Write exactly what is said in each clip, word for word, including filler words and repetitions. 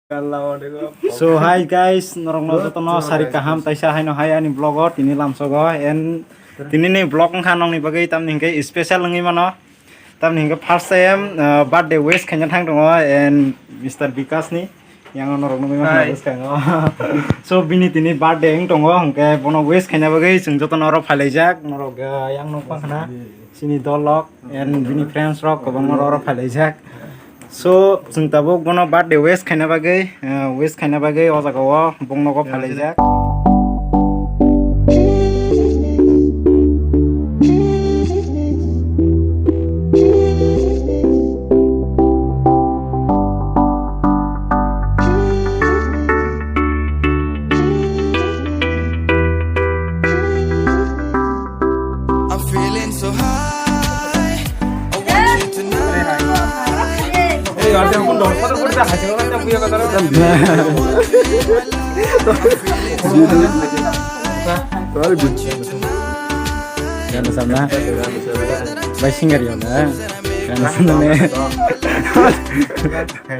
So hi guys, norokno jotono sari kaham taisa haino hai ani vlog o tini lamsogo and tini ni vlog wngkha nongni bagwi tamni hwnkhe special wngwi mano. Tamni hwnkhe first time, uh, birthday wish khaina thang tongo and Mister Bikash ni yang norok nugwi mano bwskango. So bini tini birthday wng tongo hwnkhe bono wish khaina bagwi chwng jotono oro phailaijak norok, uh, yang nukma khana. Chini dol rok and bini friends rok kwbangma rok oro phailaijak. So, chwng tabuk bono birthday wish khaina bagwi, eh, wish khaina bagwi o jaga o bongnogo phailaijak. I'm feeling so high. I want you tonight. Gana samna. Bai singer yo na. Gana samna ne.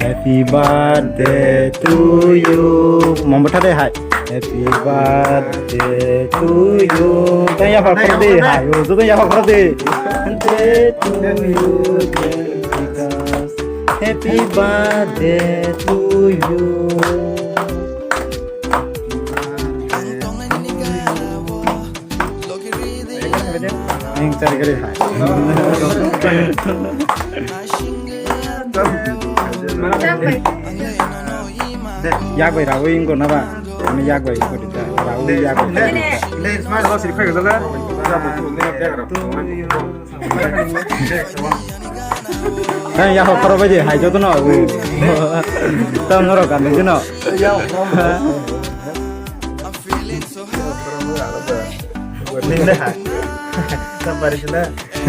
Happy birthday to you. Mom bwtha de hai. Happy birthday to you. Tang ya phar de hai. O, tang ya phar de. Birthday to you, dear Vikas. Happy birthday to you. Ning chari kari hai. Yak bai rawi ingko na ba? Ani yak bai ingko dita. Rawi yak bai. Nang yak hok khoro bai de hai joto no. Tam norok kan de no. Nini hai. Tam bari sila.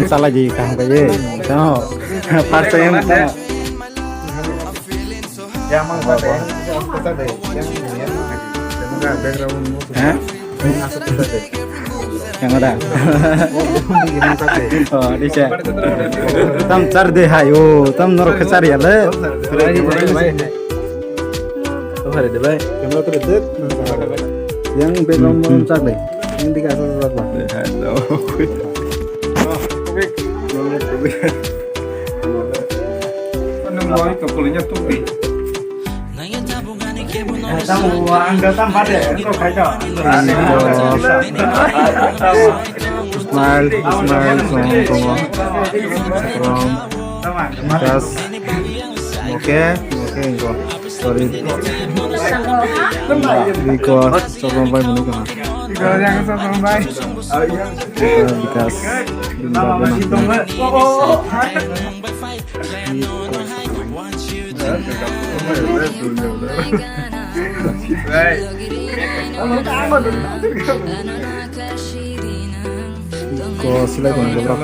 Chala ji kaham kai ye. Tamo. First time tamo. Yang mang kata yang kata deh. Yang ini ya. Yang background mu. Hah? Yang asal kata deh. Yang ada. Yang kata deh. Oh, di sini. Tam char de hai, oh, tam norok ke char ya le. Yang background mu char deh. Yang di asal char lah. Smile, smile, from, from, from, just, okay, okay, go. Sorry. Because, sobrang bai muni kama. Because. Ko silai kono bro.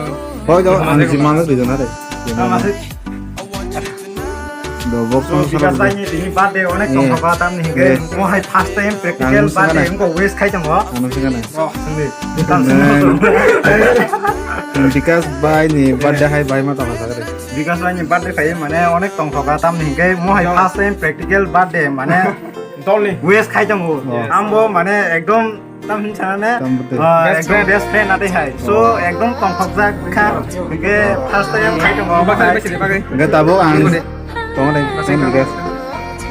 Hoi do ang si mano di dona de. Do box. So, Bikash bhai ni tini birthday onek tongthok ba tamni hingke mo hai first time practical birthday wngko wish khai tongo. Ano singana. Oh, sini. Tam sini. Bikash bhai ni birthday hai bai ma tama sagre. Bikash bhai ni birthday khai mane onek tongthok ba tamni hingke mo hai first time practical birthday mane dolni wish khai tongo. Ambo mane ekdom Tam hin sana ne? Tam bwtwi. Ah, ekdom best friend ate hai. So, ekdom tongthokjak kha. Hingke first time khai tongo. Baksa, baksa, baksa. Hingke tabuk ang tongo de, thank you, guys.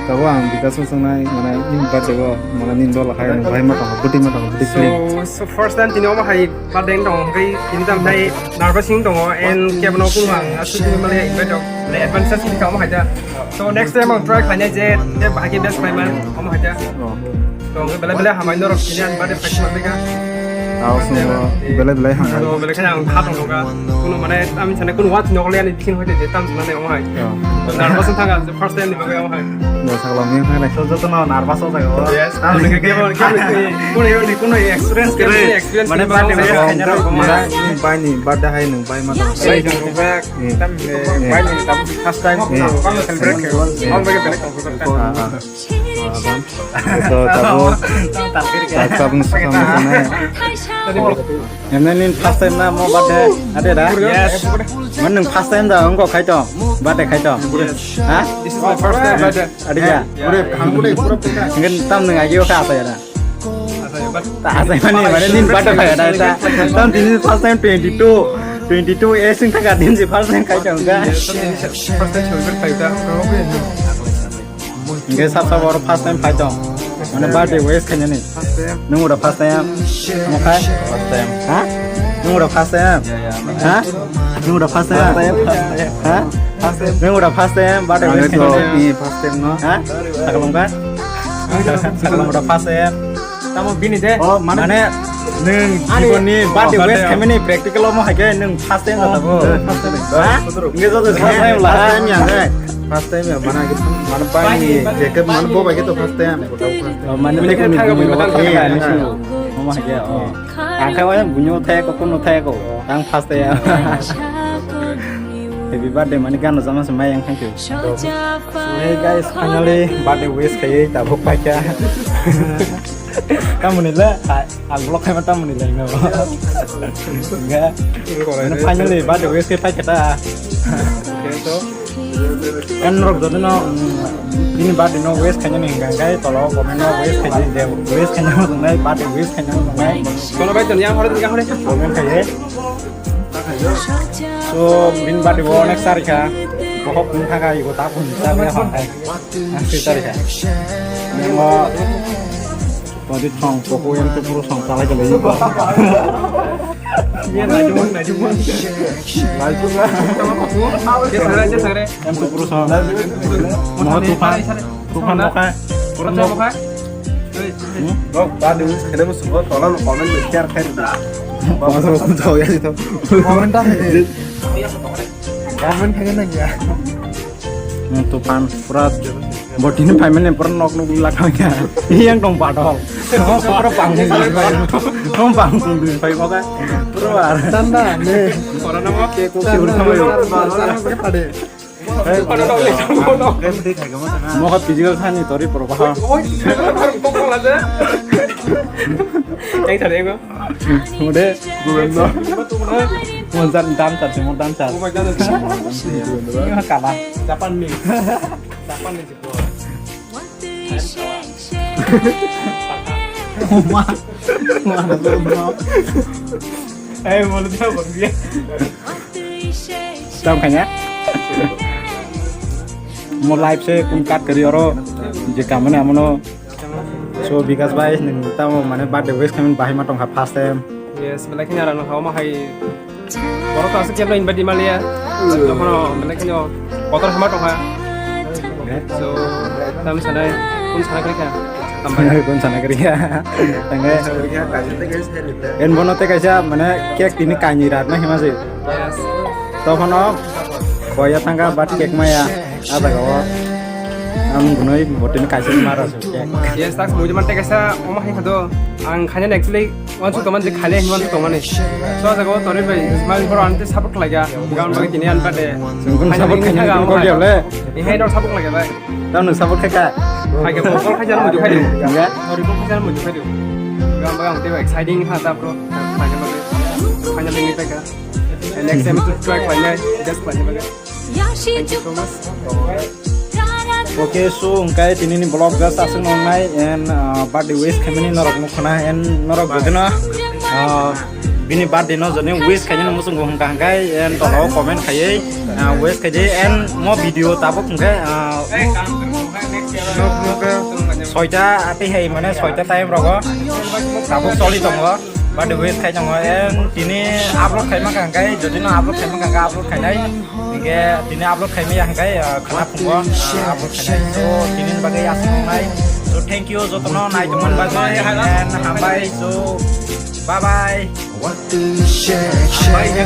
Tabuk ang Bikash no swngnai, mane, nini birthday o, mane, nini dol khai, nini bai ma tongo, bwtwi ma tongo, bwtwi feeling. So, so first time tini omo hai birthday tongo, hingke tini tam nai nervous wng tongo, and kebono kunu ang aswk mane invite rok, mane, advance ni kamo hai da. So, next time ang try khlainai je, je bahai khe best khlaiman, omo hai da. Oh. To, hwnkhe belai belai hambai norok tini ani birthday phai khna tongkha. Tao swngo belai belai hambai. To, belai kheno ang kha tong tongkha. Kuno mane, ami sane kuno watch nokle ani bising hoite je tam swnamani omo hai. Ya. Nervous wng thangkha, first time ni bagwi omo hai. Ya, sakla miyang thangna. So, jotono nervous o jaga o. Yes. Tam hwnkhe kebo, kebo, kuno, kuno experience, kebo experience mane, birthday wish khaina rok omo hai. Bai ni birthday hai nwng bai ma tong. Bai tong tongkha. Tam, eh, bai ni tam first time celebrate khe. Omo bai belai tong tongkha. Ah, ah. So, tabuk, tak tabuk sukha mukha nai. Emne nin first time na mo birthday, ade da? Yes. Man nung first time da, wngkok khai tong, birthday khai tong. Yes. Ha? This is my first time birthday. Ore, kangkule pura pura. Hingke tam nung agi oka asa ya na. Asa ya, but ta asa mani, mani nin bata kaya da ta. Tam tini first time twenty-two, twenty-two age wngkha din si first time kai chong ka. First time celebrate kai ta. Hingke sab sab oro first time phai tong. Mane birthday wish khainani. First time. Nung ura first time. Mo khai? First time. Ha? Nung ura first time. Ya, ya. Ha? Nung ura first time. First time, first time. Ha? First time. Nung ura first time. Birthday wish khainani. Ni first time no. Ha? Sakalong ka? Sakalong ura first time. Tamo bini de. Oh, mane, mane nung ani jiboni birthday wish khaimani practical omo hai khe nung first time jata bo. First time. Ha? Nge jata first time la. First time ya de. First time ya, mana gitu, mana bai ni jacket, mana bo bai gitu first time. Oh, mane te kuni kuni mo thang thang ni sini. Omo hai khe, oh. Ang khe wayang bunyo thai ko, kono thai ko. Ang first time. Happy birthday, mane gano jama se mai ang thank you. So, hey guys, finally birthday wish khaiwi tabuk paikha. Tamoni le, a, a vlog khaima tamoni le no. Enggak. Mane finally birthday wish khe paikha ta. Okay, so. Kan norok jotono, mm, bini birthday no wish khainani hingka hingkai tolo comment no wish khaidi je wish khainani tongnai, birthday wish khainani tongnai. Kono bai toni yang hore, yang hore. Comment khaiye. So, bini birthday bo onek sarikha. Bohok wng thangkha, ego ta phone ta be hon hai. Ang sui sarikha. Nemo todi thong, poku yang tu puru thong, talai jalai. Iya, naijumon, naijumon. Naijumon. Dia sangre, dia sangre. Yang tu puru thong. Mau tu kan. Tuphan mokha. Pura mokha. Bro, bad news, kene mo subo, tola no comment, share khai di. Comment ta hai. Comment khai na kya? Tuphan pura botini family pura nok nok lakha kya? Yang dong padol. Pura pang. Pura pang. Pura. Tanda ne. Corona mo ke ko. Moha physical thani tori probaha. Yang tadi aku. Mode. Mo jan dancer, mo dancer. Ini kala. Japan ni. Japan ni. Oma. Oma. Eh, mau lupa dia. Tam khanya. Mo live se kun cut kari oro je kamane amono. So Bikas bhai, nung tamo mane birthday wish khaimani bahai ma tongkha first time. Yes, belai kheno rang no hao ma hai. Borok to aswk kebo invite di maliya. Tokhono belai kheno kotor hama tongkha. So, tam sanai, kun sana kri kha. Hambai. Kun sana kri kha. Tangge. En bono te kaisa mane cake tini kaini rat na hima se. Yes. Tokhono boya thangkha but cake maya. Ada kawa. Ang gunoi botini kaisa mara se cake. Yes, tak muju man te kaisa oma hai khado. Ang khanya actually Wansuk tongmani je khali hinmani tongmani. So jaga o tori bai smile boro ante support khlaiya. Gan bai tini an bade. Nung support khaina kok ya le? Ni hai dor support khlaiya bai. Tamo nung support khaika? Khaika, bokol khajar muju khaidi. Ya. Tori bokol khajar muju khaidi. Gan bai ang te exciting ha ta bro. Khaina bai. Khaina bai ni ta ka. Next time to try khlaina, just khlaina bai. Thank you so much. Okay, so hingkai tini ni vlog just aswk nongnai and, uh, birthday wish khaimani norok nukho na and norok jotino, uh, bini birthday no jotino wish khainani muchungo hingka hingkai and tolao comment khaiwi, uh, wish khaidi and mo video tabuk hingkai, uh, soita atwi hai mane soita time rogo tabuk choli tongo. Birthday wish khai tongo, and tini upload khai mankha hingkai, jodi no upload khai mankha hingkai upload khainai. Hingke tini upload khai maya hingkai, ah, khana phungo, ah, upload khainai. So, tini bagwi aswk wngnai. So, thank you jotono nai tongmani bagwi, and hambai. So, bye bye.